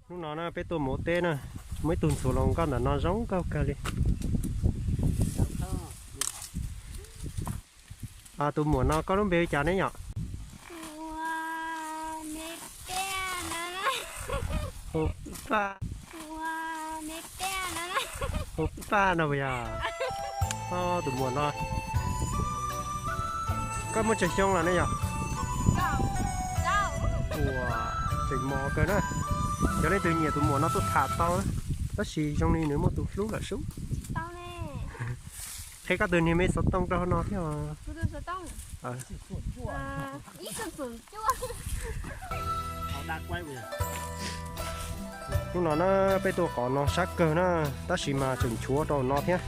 Hnub no na peb tuaj mus ua teb na, muaj ib tug ntxhuav los nkauj ntawm no zoo nkauj kawg li. Tus muam no koj lub npe li cas ne yom? Hu Paj. Hu Paj no puas yog? Tus muam no koj muaj tsawg xyoo los ne yom? Ua, tseem mos kawg na. Yog leej twg nyiam tus muam no tuaj tham tau na, tab sis zoo li nws muaj tus hlub lawm sub. Qhia koj tus niag me xov tooj rau hauv no thiab. Hnub no na peb tuaj qhov no sab kawg na, tab sis mas tseem nchuav rau no thiab.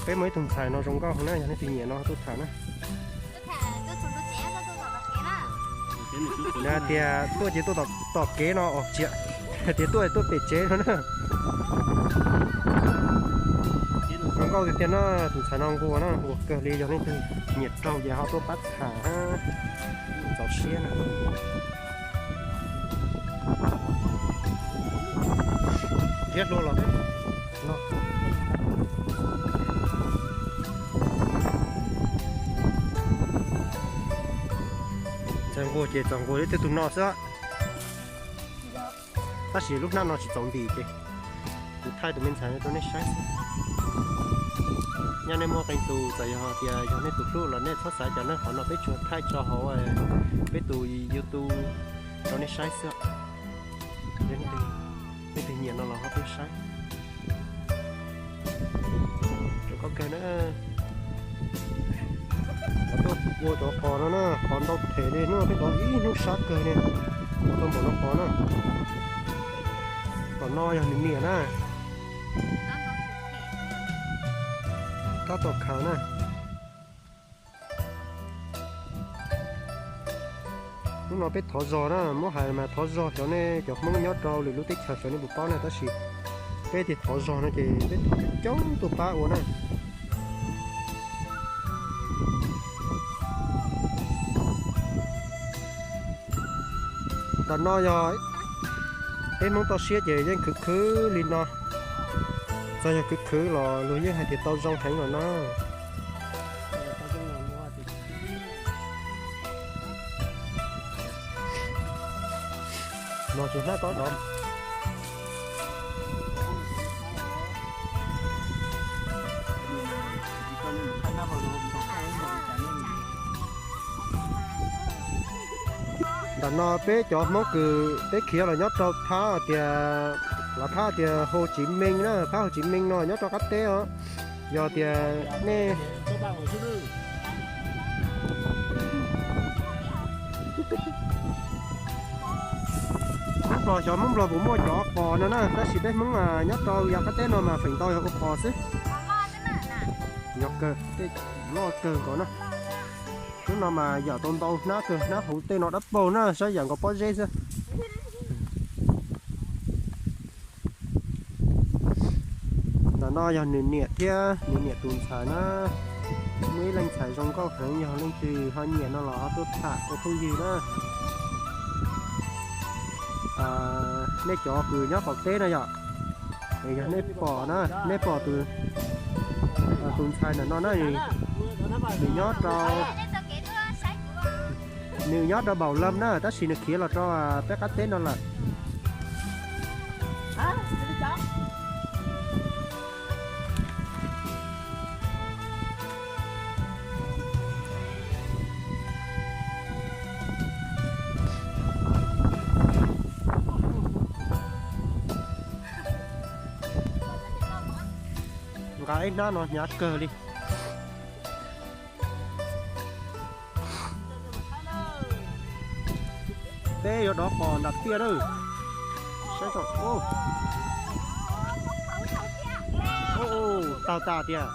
Peb muaj ib tug ntxhais no zoo nkauj na, yog leej twg nyiam no tuaj tham na. Nws hais tias tuaj ces tuaj tom kev no os, tsis hais tias tuaj tuaj pem tsev no na. Zoo nkauj tiag tiag na, tus ntxhais no nquag na, nquag kawg li, yog leej twg nyiam raug ces ho tuaj pab tham, txaus siab na. Thiab hlua los no. Ntxhais nquag ces txawm nquag li tej tus no xwb. Tab sis lub hnab no tsis txaus ntim ces kuv thaij tus me ntxhais no rau nej saib xwb. Nyob nej muaj qee tus txawm yog tias yog nej tus hlub los nej txhob xav cas na, qhov no peb tsuas thaij tso hauv peb tus YouTube rau nej saib xwb. Yog nej twg nyiam no los ho tuaj saib. Rau koj kawg na. Los tuaj ua cov qos no na, qos ntau phem li, hnub no peb dov ib hnub sab kawg li. Ua tau npaum no qos na. Tom no yog nws niam na. Tab tom khaws na. Hnub no peb thov zog na, muab hais mas thov zog xyov nej cov Hmoob nyob rau lwm lub teb chaws xyov nej puas paub na, tab sis peb tias thov zog no ces peb thov coob tuaj pab ua na. Ntawm no yog peb Hmoob toj siab ces yeej khwv khwv li no. Txawm yog khwv khwv los luag yeej hais tias tau zoo heev los na. No tsis hnab tob dov. Ntawm no peb cov Hmoob Kws peb khiav los nyob rau phab tias, lawv phab tias Hồ Chí Minh na, phab Hồ Chí Minh no nyob rau qab teb os. Yog tias nej Hmoob Nplog, xyov Hmoob Nplog puas muaj cov qos no na, tab sis peb Hmoob nyob rau yav qab teb no mas feem ntau yog ua qos xwb. Yog kawg, tej loj kawg nkaus na. Hnub no mas yam tau ntau hnab kawg, hnab hauv tej no dab paug na, saib yam nkaus pob zeb xwb. Ntawm no yog nws niam thiab nws niam tus ntxhais na. Muaj ib leej ntxhais zoo nkauj heev, yog leej twg ho nyiam no los ho tuaj tham ua phooj ywg na. Nej cov Kws nyob qaum teb no yom, es yog nej pom na, nej pom tus ntxhais ntawm no na, nws nyob rau, nws nyob rau Bảo Lâm na, tab sis nws khiav los rau peb qab teb no lawm. Nqa ib hnab no hnyav kawg li. Peb yuav dov qos nram tiaj lawm. Saib tso. Tau tas tiag.